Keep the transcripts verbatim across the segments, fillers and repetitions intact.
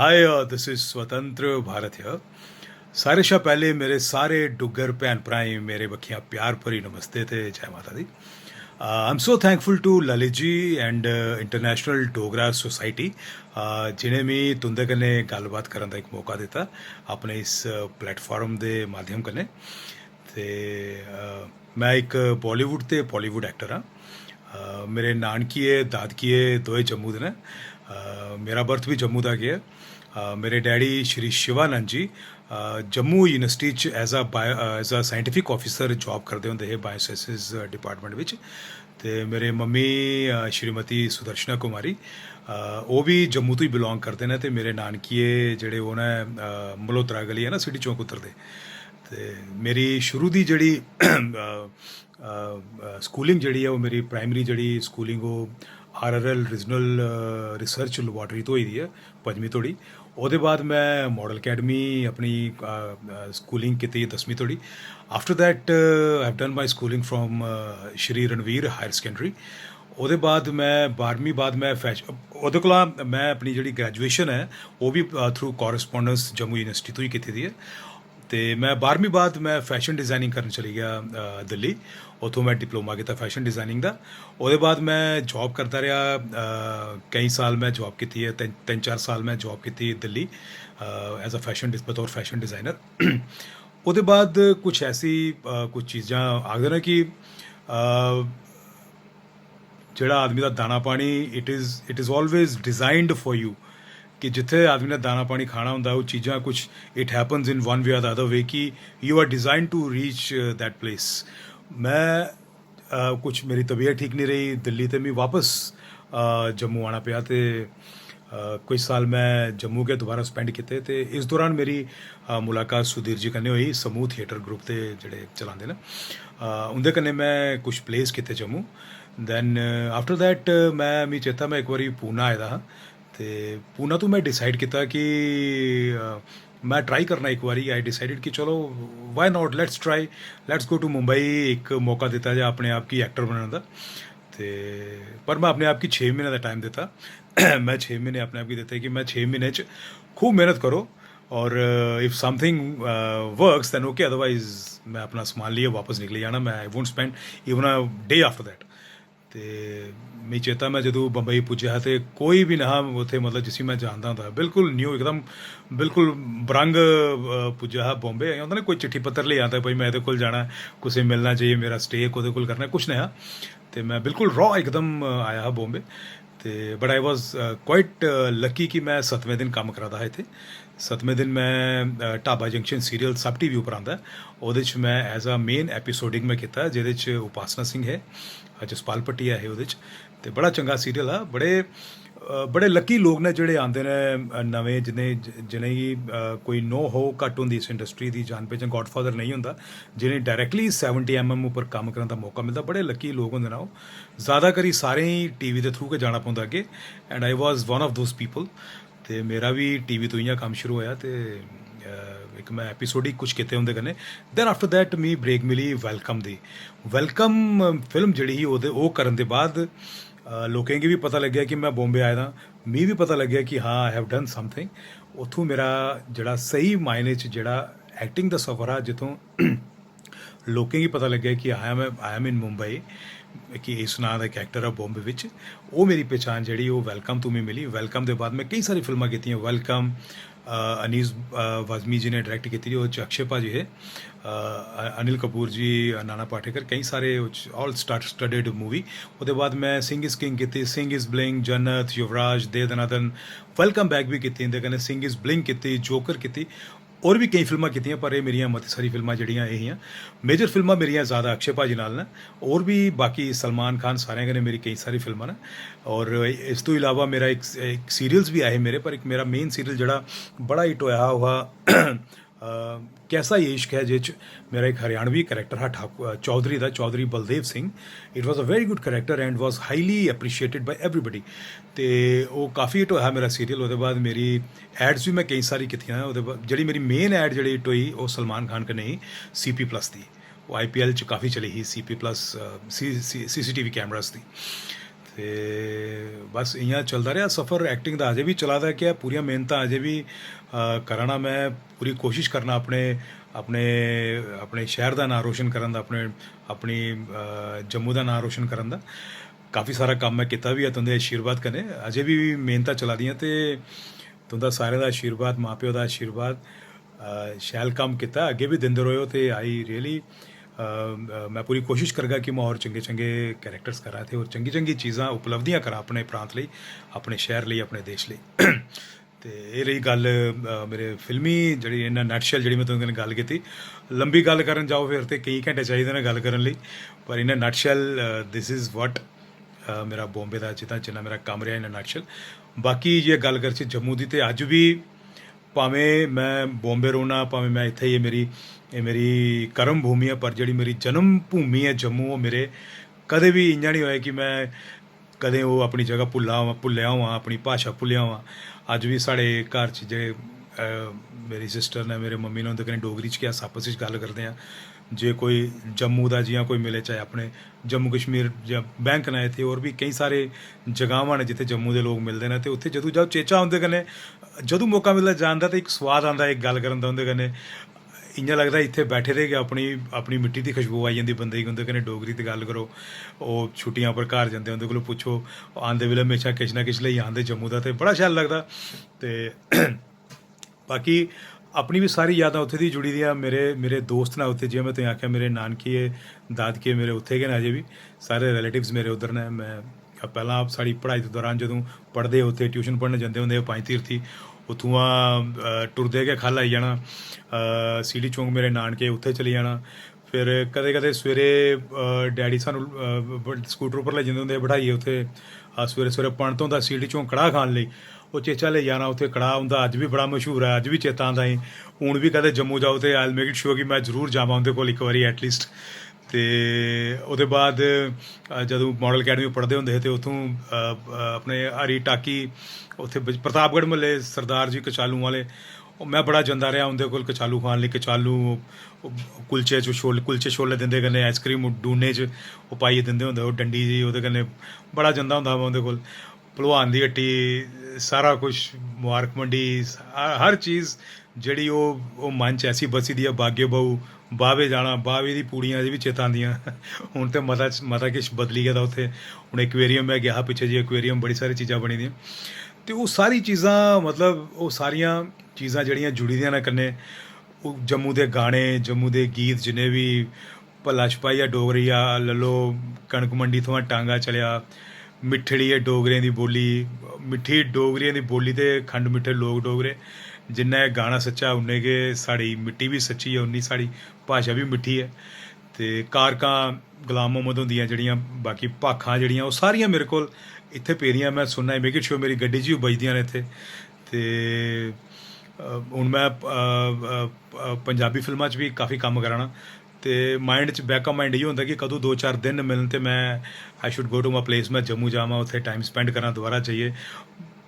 Hi, uh, this is Swatantra Bharat here. सारे शा पैह्ले मेरे सारे डुग्गर भैन भ्राएं मेरे बक्खियां प्यार भरी नमस्ते ते जय माता दी। Uh, I'm so thankful to Lalit ji and uh, International Dogra Society, uh, जिनें मी तुं'दे कन्नै गल्लबात करन दा इक मौका दित्ता अपने इस प्लेटफार्म दे माध्यम कन्नै। ते uh, में इक बालीवुड ते बालीवुड एक्टर आं। Uh, मेरे नानकिये दादकिये दोए जम्मू दे न। Uh, मेरा बर्थ बी जम्मू दा गै ऐ। Uh, मेरे डैडी श्री शिवानंद जी uh, जम्मू यूनिवर्सिटी च as a as a scientific officer job करदे होंदे हे बायोसेंसेस डिपार्टमेंट बिच। ते मेरे mummy uh, Shrimati Sudarshana Kumari, uh, ओह् बी जम्मू तो ही बिलोंग करदे न। ते मेरे नानकिये जेह्ड़े ओह् न uh, मल्होत्रा गली ऐ ना, सिटी चौक उद्धर दे। ते मेरी शुरू दी जेह्ड़ी स्कूलिंग जेह्ड़ी ऐ, ओह् मेरी प्राइमरी जेह्ड़ी स्कूलिंग ओह् R R L regional research laboratory तो होई दी ऐ पंजमीं धोड़ी। ओह्दे बाद में मॉडल अकैडमी अपनी स्कूलिंग कीती दसमीं धोड़ी। After that I have done my schooling from Shri Ranvir higher secondary. ओह्दे बाद में बारहमीं बाद में फैशन, ओह्दे कोला में अपनी जेह्ड़ी ग्रैजुएशन ऐ ओह् बी थ्रू कॉरेस्पांडेंस जम्मू यूनिवर्सिटी तो ही कीती दी ऐ। ते में बारहमीं बाद में फैशन डिज़ाइनिंग करन चली गेआ अ, दिल्ली। उत्थूं में डिप्लोमा कीता फैशन डिज़ाइनिंग दा। ओह्दे बाद में जॉब करदा रेहा अ, केईं साल में जॉब कीती ऐ, तिन्न तिन्न चार साल में जॉब कीती दिल्ली एज अ फैशन, बतौर फैशन डिज़ाइनर। ओह्दे बाद कुछ ऐसी अ, कुछ चीज़ां आखदे न कि अ, जेह्ड़ा आदमी दा दाना पानी, it is it is always designed for you। कि जित्थै आदमी ने दाना पानी खाना होंदा, ओह् चीज़ां कुछ, it happens in one way or the other way कि you are designed to reach that place। में अ, कुछ मेरी तबीयत ठीक नहीं रेही दिल्ली, ते मी बापस अ, जम्मू आना पेआ। ते अ, कुछ साल में जम्मू गै दोबारा स्पैंड कीते। ते इस दौरान मेरी अ, मुलाकात सुधीर जी कन्नै होई, समूह थिएटर ग्रुप दे जेह्ड़े चलांदे न, अ, उं'दे कन्नै में कुछ प्लेस कीते जम्मू। दैन आफ्टर दैट में, मी चेता, में इक बारी पूना आए दा हा। ते पूना तो में डिसाइड कीता कि अ, में ट्राई करना इक बारी। आई डिसाइडेड कि चलो, why not, let's try, let's go to Mumbai। इक मौका दित्ता जा अपने आप गी एक्टर बनाने दा। ते पर में अपने आप गी छे म्हीने दा टाइम दित्ता। में छे म्हीने अपने आप गी दित्ते कि में छे म्हीने च खूब मेहनत करो, और if something works then okay, otherwise में अपना समान लेइयै बापस निकली जाना। में, I won't spend even a day after that। ते मी चेता, में जदूं बम्बई पुज्जेआ हा ते कोई बी नेहा उत्थै, मतलब, जिसी में जानदा होंदा हा, बिल्कुल न्यू, एकदम बिल्कुल ब्रंग अ, पुज्जेआ हा बॉम्बे। इ'यां होंदा ना, कोई चिट्ठी पत्तर लेई आंदा, भाई, में एह्दे कोल जाना, कुसै मिलना जाइयै, मेरा स्टे कोह्दे कोल करना, कुछ नेहा। ते में बिल्कुल रॉ एकदम अ, आया हा बॉम्बे। ते but I was quite lucky कि में सतमें दिन कम्म करा दा हा इत्थै। सतमें दिन में अ, ढाबा जंक्शन सीरियल सब टीवी उप्पर आंदा ऐ, ओह्दे च में एज अ मेन एपिसोडिक में कीता, जेह्दे च उपासना सिंह हे, अ, जसपाल भट्टिया हे ओह्दे च। ते बड़ा चंगा सीरियल हा। बड़े अ, बड़े लकी लोक न जेह्ड़े आंदे न अ, नमें, जिनें ज- जिनेंगी अ, कोई नो हो घट्ट होंदी इस इंडस्ट्री दी, जान पहचान, गॉडफादर नेईं होंदा, जिनें डायरैक्टली सैवनटी एम एम उप्पर कम्म करने दा मौका मिलदा। बड़े लकी लोक होंदे न ओह्। ज़्यादा करी सारें गी टीवी दे थ्रू गै जाना पौंदा अग्गें, and I was one of those people। ते मेरा बी टीवी तो इ'यां कम्म शुरू होएआ। ते अ, इक में एपिसोडिक कुछ कीते उं'दे कन्नै। दैन आफ्टर दैट मी ब्रेक मिली वेलकम दी। वेलकम फिल्म जेह्ड़ी ही, ओह्दे, ओह् करन दे बाद अ, लोकें गी बी पता लग्गेआ कि में बॉम्बे आए दा। मी बी पता लग्गेआ कि हाँ, I have done something। उत्थूं मेरा जेह्ड़ा स्हेई मायने च जेह्ड़ा एक्टिंग दा सफर हा, जित्थूं लोकें गी पता लग्गेआ कि I am, I am in Mumbai, कि इस नांऽ दा इक एक्टर ऐ बॉम्बे बिच। ओह् मेरी पहचान जेह्ड़ी, ओह् वेलकम तो मी मिली। वेलकम दे बाद में केईं सारी फिल्मां कीतियां। वेलकम अ, अनीस अ, वाजमी जी ने डायरैक्ट कीती दी, ओह्दे च अक्षय भाजी हे, अ, अ- अनिल कपूर जी, अ, नाना पाटेकर, केईं सारे, all star studded movie। ओह्दे बाद में सिंह इज किंग कीती, सिंह इज ब्लिंग, जन्नत, युवराज, दे दनादन, वेलकम बैक बी कीती इं'दे कन्नै, सिंह इज ब्लिंग कीती, जोकर कीती, होर बी केईं फिल्मां कीतियां, पर एह् मेरियां मती सारी फिल्मां जेह्ड़ियां एह् हियां। मेजर फिल्मां मेरियां ज़्यादा अक्षय भाजी नाल न, होर बी बाकी सलमान खान, सारें कन्नै मेरी केईं सारी फिल्मां न। और इस तों इलावा मेरा इक, इक सीरियल्स बी ऐ हे मेरे, पर इक मेरा मेन सीरियल जेह्ड़ा बड़ा हिट होएआ हा, ओह् हा अ, कैसा ये इश्क है, जेह्दे च मेरा इक हरियाणवी कैरेक्टर हा ठाकुर, अ, चौधरी दा, Chaudhary Baldev Singh. It was a very good character and was highly appreciated by everybody। ते ओह् काफ़ी हिट होएआ हा मेरा सीरियल। ओह्दे बाद मेरी एड्स बी में केईं सारी कीतियां। ओह्दे बाद जेह्ड़ी मेरी मेन एड जेह्ड़ी हिट होई, ओह् सलमान खान कन्नै ही, सी पी प्लस दी। ओह् आई पी एल च काफ़ी चली ही, C P plus, uh, C, C, C C T V cameras दी। ते बस इ'यां चलदा रेहा सफर। Acting दा अजें बी चला दा ऐ, क्या पूरियां मेहनतां अजें बी, अ, करा ना। में पूरी कोशिश करना अपने, अपने, अपने शैह्र दा नांऽ रोशन करन दा, अपने, अपनी, अ, जम्मू दा नांऽ रोशन करन दा। काफ़ी सारा कम्म में कीता बी ऐ तुं'दे आशीर्वाद कन्नै। अजें बी मेहनतां चला दियां ते तुं'दा सारें दा आशीर्वाद, मां-प्यो दा आशीर्वाद, अ, शैल कम्म कीता, अग्गें बी दिंदे र'वेओ ते I really, अ, अ, में पूरी कोशिश करगा कि में होर चंगे-चंगे characters करां ते होर चंगी-चंगी चीज़ां, उपलब्धियां करां अपने प्रांत लेई, अपने शैह्र लेई, अपने देश लेई। ते एह् रेही गल्ल, अ, मेरे फिल्मी जेह्ड़ी in a nutshell जेह्ड़ी में तुं'दे कन्नै गल्ल कीती। लंबी गल्ल करन जाओ फिर ते केईं घैंटे चाहिदे न गल्ल करन लेई, पर in a nutshell, a, this is what, अ, मेरा बॉम्बे दा जित्थै जिन्ना मेरा कम्म रेहा in a nutshell। बाकी जे गल्ल करचै जम्मू दी, ते अज्ज बी भामें में बॉम्बे रौह्ना, भामें में इत्थै, एह् मेरी, एह् मेरी कर्म भूमि ऐ, पर जेह्ड़ी मेरी जन्म भूमि ऐ जम्मू, ओह् मेरे कदें बी इ'यां निं होआ कि में कदें ओह् अपनी जगह भुल्ला होआं, भुल्लेआ होआं, अपनी भाशा भुल्लेआ होआं। अज्ज बी साढ़े घर च जेह्ड़े, अ, मेरी sister न, मेरे मम्मी न, उं'दे कन्नै डोगरी च गै अस आपस च गल्ल करदे आं। जे कोई जम्मू दा, जि'यां कोई मिले, चाहे अपने जम्मू कश्मीर जां बैंक न इत्थै, होर बी केईं सारे जगहां न जित्थै जम्मू दे लोक मिलदे न, ते उत्थै जदूं जाओ चेचा उं'दे कन्नै, जदूं मौका मिलदा जान दा, ते इक सोआद आंदा इक गल्ल करन दा उं'दे कन्नै। इ'यां लगदा इत्थै बैठे दे गै अपनी, अपनी मिट्टी दी खुशबू आई जंदी बंदे गी। उं'दे कन्नै डोगरी दी गल्ल करो, ओह् छुट्टियां पर घर जंदे, उं'दे कोला पुच्छो, आंदे बेल्लै म्हेशां किश ना किश लेइयै आंदे जम्मू दा, ते बड़ा शैल लगदा। ते बाकी अपनी बी सारी यादां उत्थै दी जुड़ी दियां। मेरे, मेरे दोस्त न उत्थै, जि'यां में तुसेंगी आखेआ, मेरे नानके, दादके मेरे उत्थै गै न अजें बी, सारे relatives मेरे उद्धर न। में पैह्लां साढ़ी पढ़ाई दे दौरान जदूं पढ़दे हे उत्थै, tuition पढ़न जंदे होंदे हे पंज तीर्थी, उत्थुआं, अ, टुरदे गै ख'ल्ल आई जाना। अ, सीढ़ी चौंक मेरे नानके, उत्थै चली जाना। फिर कदें-कदें सवेरे, अ, डैडी सानूं, अ, ब-, स्कूटर उप्पर लेई जंदे होंदे हे बठाइयै उत्थै। अ, सवेरे-सवेरे पंत होंदा सीढ़ी चौंक कड़ाह् खान लेई, ओह् चेचा लेई जाना उत्थै कड़ाह्। उं'दा अज्ज बी बड़ा मशहूर ऐ, अज्ज बी चेता आंदा असें। हून बी कदें जम्मू जाओ ते I'll make it sure कि में जरूर जावां उं'दे कोल इक बारी at least। ते ओह्दे बाद, अ, जदूं Model Academy पढ़दे होंदे हे ते उत्थूं, अ, अ, अपने हरी टाकी, उत्थै ब-, प्रतापगढ़ म्हल्ले सरदार जी कचालू आह्ले, ओह् में बड़ा जंदा रेहा उं'दे कोल कचालू खान लेई। कचालू, ओह् कुलचे च छोले, कुलचे छोले दिंदे, कन्नै ice cream डूने च ओह् पाइयै दिंदे होंदे, ओह् डंडी जी, ओह्दे कन्नै बड़ा जंदा होंदा हा में उं'दे कोल। भलवान दी हट्टी, सारा कुछ, मुबारक मंडी, स-, हर चीज़ जेह्ड़ी ओह्, ओह् मन च ऐसी बस्सी दी ऐ, बागे बहु, बावे जाना, बावे दी पूड़ियां अजें बी चेता आंदियां। हून ते मता, मता किश बदली गेदा उत्थै। हून aquarium में गेआ हा पिच्छे जेही, aquarium, बड़ी सारी चीज़ां बनी दियां। ते ओह् सारी चीज़ां, मतलब, ओह् सारियां चीज़ां जेह्ड़ियां जुड़ी दियां न कन्नै, ओह् जम्मू दे गाने, जम्मू दे गीत जिन्ने बी, भला छपाईया डोगरिया, लल्लो, कनक मंडी थमां टांगा चलेआ, मिट्ठड़ी ऐ डोगरें दी बोल्ली, मिट्ठी डोगरें दी बोल्ली ते खंड मिट्ठे लोक डोगरे। जिन्ना एह् गाना सच्चा, उन्ने गै साढ़ी मिट्टी बी सच्ची ऐ, उन्नी साढ़ी भाशा बी मिट्ठी ऐ। ते कारकां गुलाम मोहम्मद हुंदियां जेह्ड़ियां, बाकी भाखां जेह्ड़ियां, ओह् सारियां मेरे कोल इत्थै पेदियां। में सुनना, make it sure मेरी गड्डी च बी बजदियां न इत्थै। ते, अ, हून में, अ, अ, अ, पंजाबी फिल्मां च बी काफ़ी कम्म करा ना। ते mind च, back of mind इ'यै होंदा कि कदूं दो चार दिन मिलन ते में, I should go to my place, में जम्मू जावां, उत्थै time spend करां दोबारा जाइयै।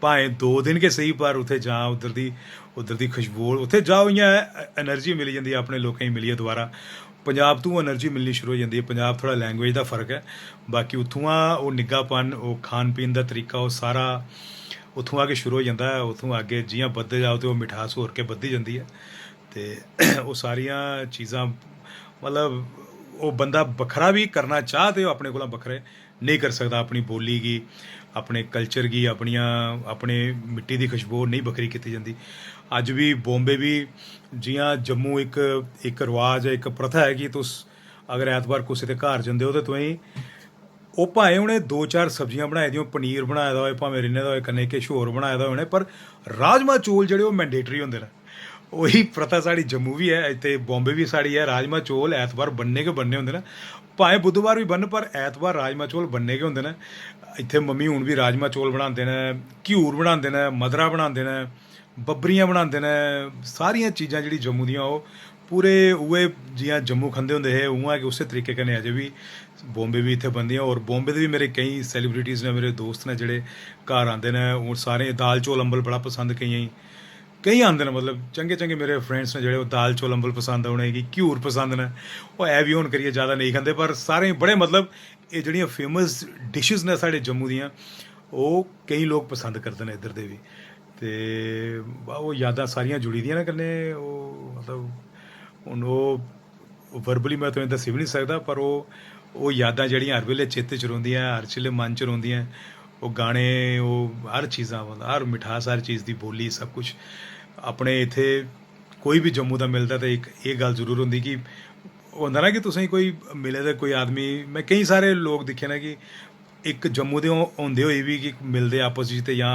भाएं दो दिन गै सेही, पर उत्थै जां, उद्धर दी, उद्धर दी खुशबू, उत्थै जाओ, इ'यां energy मिली जंदी ऐ अपने लोकें गी मिलियै दोबारा। पंजाब तों energy मिलनी शुरू होई जंदी ऐ। पंजाब थोह्ड़ा language दा फर्क ऐ, बाकी उत्थुआं ओह् निग्गापन, ओह् खान पीन दा तरीका, ओह् सारा उत्थुआं गै शुरू होई जंदा ऐ। उत्थुआं अग्गें जि'यां बधदे जाओ ते ओह् मिठास होर गै बधदी जंदी ऐ। ते ओह् सारियां चीज़ां, मतलब, ओह् बंदा बक्खरा बी करना चाह् ते ओह् अपने कोला बक्खरे नेईं करी सकदा अपनी बोल्ली गी, अपने culture गी, अपनियां, अपने मिट्टी दी खुशबू नेईं बक्खरी कीती जंदी। अज्ज बी बॉम्बे बी, जि'यां जम्मू इक, इक रवाज ऐ, इक प्रथा ऐ कि तुस अगर ऐतबार कुसै दे घर जंदे ओ ते तुसेंगी ओह् भाएं उ'नें दो चार सब्जियां बनाई दियां, पनीर बनाए दा होए, भामें रिन्ने दा होए, कन्नै किश होर बनाए दा होए उ'नें, पर राजमा चौल जेह्ड़े ओह् mandatory होंदे न। ओही प्रथा साढ़ी जम्मू बी ऐ, इत्थै बॉम्बे बी साढ़ी ऐ, राजमा चौल ऐतबार बनने गै बनने होंदे न। भाएं बुधवार बी बनन, पर ऐतबार राजमा चौल बनने गै होंदे न। इत्थै मम्मी हून बी राजमा चौल बनांदे न, घ्यूर बनांदे न, मद्धरा बनांदे न, बब्बरियां बनांदे न। सारियां चीज़ां जेह्ड़ी जम्मू दियां, ओह् पूरे उ'ऐ जि'यां जम्मू खंदे होंदे हे, उ'आं गै उस्सै तरीके कन्नै अजें बी बॉम्बे बी इत्थै बनदियां। होर बॉम्बे दे बी मेरे केईं celebrities न, मेरे दोस्त न जेह्ड़े घर आंदे न। ओह् सारें गी दाल चौल अम्बल बड़ा पसंद केइयें गी। केईं आंदे न, मतलब, चंगे चंगे मेरे friends न जेह्ड़े, ओह् दाल चौल अम्बल पसंद ऐ उ'नेंगी, घ्यूर पसंद न। ओह् ऐ बी होन करियै ज़्यादा नेईं खंदे, पर सारें गी बड़े, मतलब, एह् जेह्ड़ियां फेमस डिशेस न साढ़े जम्मू दियां, ओह् केईं लोक पसंद करदे न इद्धर दे बी। ते ओह् यादां सारियां जुड़ी दियां न कन्नै, ओह् मतलब हून ओह् वर्बली में तुसें दस्सी बी निं सकदा, पर ओह् ओह् यादां जेह्ड़ियां हर बेल्लै चित्त च रौंह्दियां, हर चिल्ले मन च रौंह्दियां। ओह् गाने, ओह् हर चीज़ां, मतलब हर मिठास, हर चीज़ दी बोली, सब कुछ। अपने इत्थै कोई बी जम्मू दा मिलदा ते इक एह् गल्ल जरूर होंदी कि होंदा ना कि तुसें कोई मिले दे कोई आदमी, में केईं सारे लोक दिक्खे न कि इक जम्मू दे हो-, होंदे होई बी कि मिलदे आपस च ते जां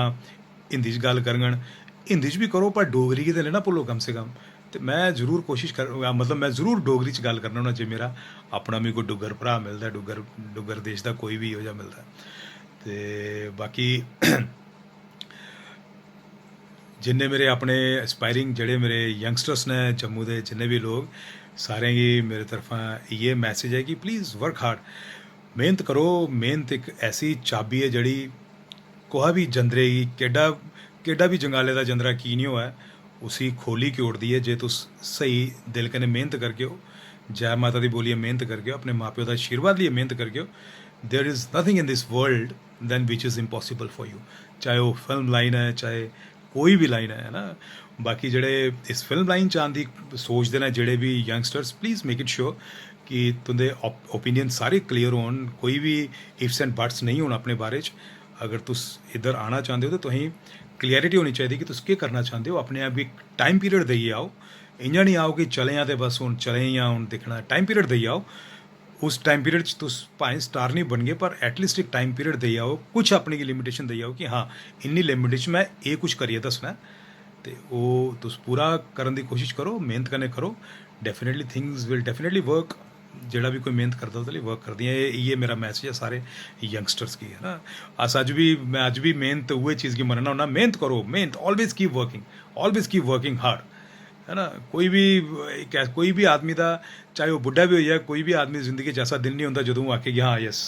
हिंदी च गल्ल करङन, हिंदी च बी करो पर डोगरी गी ते नेईं ना भुल्लो कम से कम। ते में जरूर कोशिश कर, मतलब में जरूर डोगरी च गल्ल करना होन्ना जे मेरा अपना मिगी कोई डुग्गर भ्राऽ मिलदा ऐ, डुग्गर, डुग्गर देश दा कोई बी एहो जेहा मिलदा ऐ। ते बाकी जिन्ने मेरे अपने एस्पायरिंग, जेह्ड़े मेरे यंगस्टर्स न जम्मू दे, जिन्ने बी लोक, सारें गी मेरे तरफा इ'यै मैसेज ऐ कि प्लीज वर्क हार्ड, मेह्नत करो। मेह्नत इक ऐसी चाबी ऐ जेह्ड़ी कुसै बी जंदरे गी, केड्डा केड्डा बी जंगाले दा जंदरा की निं होऐ, उसी खोह्ल्ली की ओड़दी ऐ जे तुस स्हेई दिल कन्नै मेह्नत करगे ओ, जै माता दी बोलियै मेह्नत करगे ओ, अपने मां प्यो दा आशीर्वाद लेइयै मेह्नत करगे ओ। There is nothing in this world than which is impossible for you। चाहे ओह् फिल्म लाइन ऐ, चाहे कोई बी लाइन ऐ, है ना। बाकी जेह्ड़े इस फिल्म लाइन च आन दी सोचदे न जेह्ड़े बी youngsters, please make it sure कि तुं'दे ओपिनियन सारे क्लियर होन, कोई बी इफ्स एंड बट्स नेईं होन अपने बारे च। अगर तुस इद्धर आना चांह्दे ओ ते तुसें क्लियरिटी होनी चाहिदी कि तुस केह् करना चांह्दे ओ। अपने आप गी टाइम पीरियड देइयै आओ। इ'यां निं आओ कि चले आं ते बस हून चले आं, हून दिक्खना। टाइम पीरियड देइयै आओ। उस टाइम पीरियड च तुस भाएं स्टार निं बनगे, पर एटलीस्ट इक टाइम पीरियड देई आओ, कुछ अपनी गी लिमिटेशन देई आओ कि हां, इन्नी लिमिट च में एह् कुछ करियै दस्सना ऐ। ते ओह् तुस पूरा करन दी कोशिश करो, मेह्नत कन्नै करो। Definitely things will definitely work। जेह्ड़ा बी कोई मेह्नत करदा, ओह्दे लेई वर्क करदियां। एह्, इ'यै मेरा मैसेज ऐ सारे यंगस्टर्स गी, है ना। अस अज्ज बी, में अज्ज बी मेह्नत, उ'ऐ चीज़ गी मन्नना होन्ना, मेह्नत करो, मेह्नत, always keep working, always keep working hard, है ना। कोई बी इक ऐ-, कोई बी आदमी दा, चाहे ओह् बुड्ढा बी होई जाए, कोई बी आदमी दी जिंदगी च ऐसा दिन निं होंदा जदूं ओह् आखे कि हां, yes,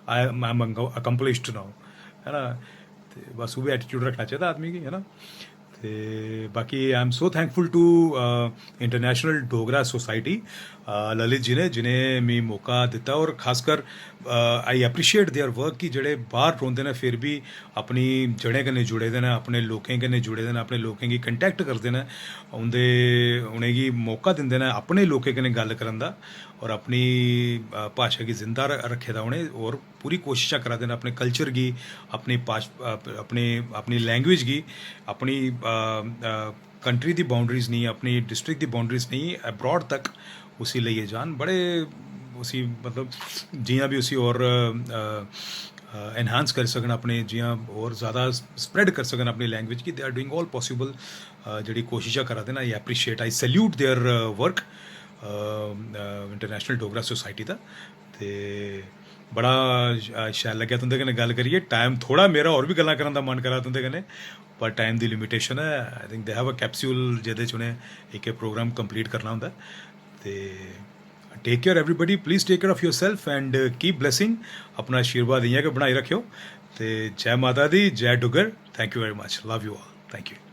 I am, I am accomplished now, है ना। ते बस उ'ऐ एटीट्यूड रक्खना चाहिदा आदमी गी, है ना। ते बाकी I am so thankful to International Dogra Society, Lalit ji ने, जि'नें मी मौका दित्ता, और खासकर I appreciate their work कि जेह्ड़े बाह्र रौंह्दे न, फिर बी अपनी जड़ें कन्नै जुड़े दे न, अपने लोकें कन्नै जुड़े दे न, अपने लोकें गी कंटैक्ट करदे न, उं'दे, उ'नेंगी मौका दिंदे न अपने लोकें कन्नै गल्ल करन दा, और अपनी, अ, भाशा गी जिंदा र-, रक्खे दा उ'नें, और पूरी कोशशां करा दे न अपने कल्चर गी, अपनी भाश-, अ, अपने, अपनी लैंग्वेज गी, अपनी, अ, अ, कंट्री दी बाउंड्रीज नेईं, अपनी डिस्ट्रिक्ट दी बाउंड्रीज नेईं, अब्राड तक उसी लेइयै जान। बड़े उसी, मतलब, जि'यां बी उसी होर, अ, अ, एनहांस करी सकन अपने, जि'यां होर ज़्यादा स्प्रेड करी सकन अपनी लैंग्वेज गी। They are doing all possible, अ, जेह्ड़ी कोशशां करा दे न। I appreciate, I salute their work, a, a, International Dogra Society दा। ते बड़ा श-, शैल लग्गेआ तुं'दे कन्नै गल्ल करियै। टाइम थोह्ड़ा मेरा होर बी गल्लां करन दा मन करा दा तुं'दे कन्नै, पर टाइम दी लिमिटेशन ऐ। I think they have a capsule जेह्दे च उ'नें इक एह् प्रोग्राम कंप्लीट करना होंदा ऐ। ते take care everybody, please take care of yourself and keep blessing। अपना आशीर्वाद इ'यां गै बनाई रक्खेओ। ते जै माता दी, जै Duggar. Thank you very much, love you all, thank you।